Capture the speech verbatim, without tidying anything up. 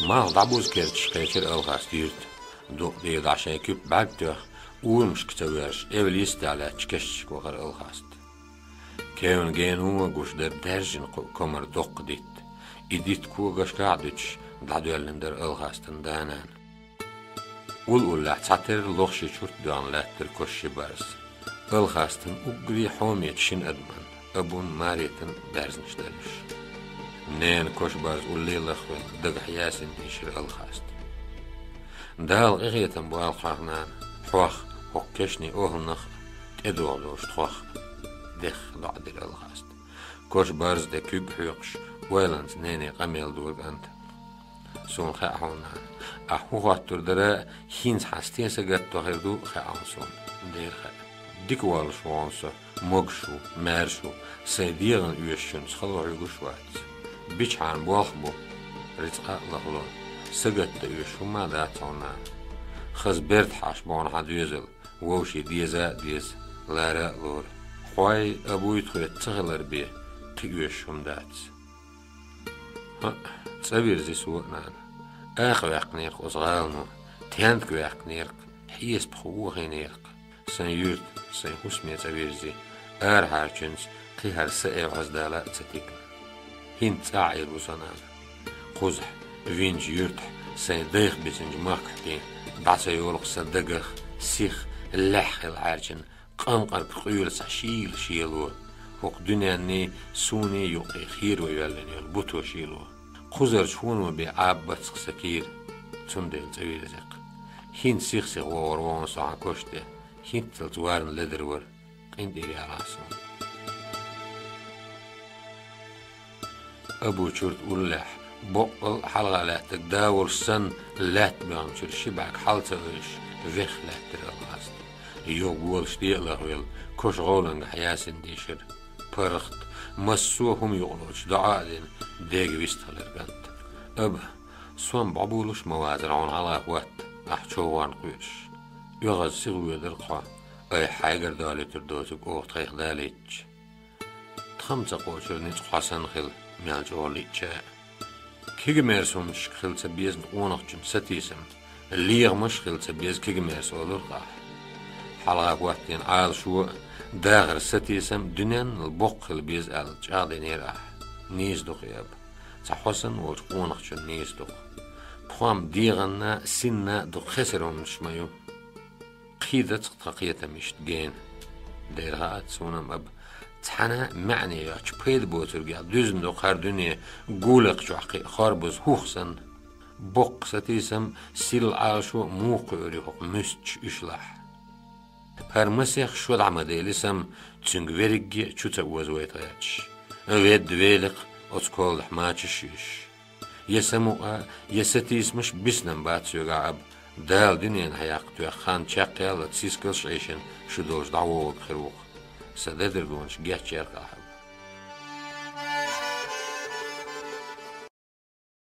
Малх дӀабуза керташ кхечира Алхаста юьрта. Дукъ дийла дӀа шайн куьпа бӀаьрг тоьхна, урамашка ца воьрзуш, эвла йистехь лаьттачу кешнашка вахара Алхаста. Кевнна генна а гуш дара даьржина кху комар доккха дитт. И дитт когашкахь а дуьтуш, дӀадоьллина дара Алхастан да-нана. Уллохь цхьатерра лохшийн чурт доьгӀна лаьттара Кош ши барз. Алхастан уггаре хьоме шина адаман, Абун, Маретан берзаш дара уьш. Ненан Кош барз улле лахвелла, дагахь ясина дийшира Алхаста. Дала къинхетам бойла хьох, нана, хьох, хӀокху кешнийн охӀланах а, тӀедогӀу долчу тхох а, дехха доӀа дира Алхаста. Кош барз тӀе куьг а хьоькхуш, ойланца нене къамел дора кӀанта. Суна хаьа хьуна, нана. Ахь хӀун хоттур дара, хӀинца хьан стен сагатдо хир ду хаьа хьуна суна. Дера хаьа. Дика воллуш ву хьуна со, могуш ву, маьрша ву, сайн дегӀана оьшучуьнца хало хьоьгуш а вац. Бичхьана болх бу, рицкъа а лахло. Сагатдан оьшуш хӀумма а дац хьуна, нана. Хаза берда хьаш бу хьуна хьан доьзал, вовшийн деза а деза, лара а лора. Хьой, Абуй тхоьца ца хилар бен, кхин оьшуш хӀума дац. ХӀаъ, цӀа вирзи со а, нана. Акха ваьккхинера-кх оцу гӀалано, тентка ваьккхинера-кх, хьесапах вохийнера-кх. Сайн юьрта, сайн хӀусаме цӀа вирзи, арахьарчуьнца кхин хӀара са эвхьаздала а ца тигна. ХӀинца цӀахь Ӏийр ву со, нана. Кхузахь, винчу юьртахь, сайн дайх бисинчу махкахь бен, дӀа ца йолу-кх сан дагах, сих, лаьхьа хилла Ӏаьрчина, къанкъарг къуьйлу цхьа шийла шело, хӀокху дуьненний, суний юккъе хийра ван йоьллина йолу буто шело. Кхузарчу хӀуно бен Ӏаба бац-кх сан кийра, цундела цӀа вирзи-кх. ХӀинца сих-сиха вогӀур ву хьуна со хьан Кош тӀе, хӀинццалц варна ледара вара, къинтӀера ялахь суна. Абу чурт уллехь, боккъал а хьалха лаьттаг да волуш санна, лаьтта боьхначуьра ши бӀаьрг хьал ца ойуш, вехха лаьттира Алхаста. Юха голаш тӀе а лахвелла, Кош гӀовлангахь ясина дийшира. ПаргӀат, массо а хӀума юкъалоцуш доӀа а дина, дега вистхилира кӀант. Аба, сом бӀобулуш а ма вазара хьуна хьалха хӀотта, ахь човхорна кхоьруш. ОьгӀаз сиха воьдура-кх хьо, айхьа хьайгара долуьйтур доцург оха тхайх далийтча. Тхан ца кхочура ницкъ хьо санна хила, мел чӀогӀа лиъча а. Кегамерса хӀуманашка хила ца беза къонахчун сатийсам, лехамаш а хила ца беза кегамерса олура-кх ахь. Хьалха хӀоттийна Ӏалашо а, дахаран сатийсам а дуьненал боккха хила беза аьлла чӀагӀдинера ахь. Нийса ду-кх и, Аба. Цхьа хьо санна волчу къонахчун нийса ду-кх. Пхьомма дегӀанна а, синна а дукха хесара хӀуманаш ма ю. Кхийдац-кх тхан кхетам иштта гена. Дера хаьа-кх суна-м, Аба, цхьана а маьӀне йоцчу пайда боцургех дуьзна ду-кх хӀара дуьне, гулакх чохь кхин а хорбаза хӀух санна. Боккха сатийсам а, силла Ӏалашо а муха кхуьур ю хӀокху муьстачу уьшлахь? ХӀара масех шо дӀа ма дели сам, цуьнга верриге а чу ца оза вайта гӀерташ. Ведда велакх оцу колдахь мачаш а юьсуш. Я самукъа, я сатийсамаш а бисинарг бац соьгахь, Аба, Дала дуьненахь яккха тоьхна хан чекхъяллалц сискалш а Ӏийшина шу долчу дӀавогӀург хир ву-кх. Сан дадарлонаш гечйира-кх ахь, Аба.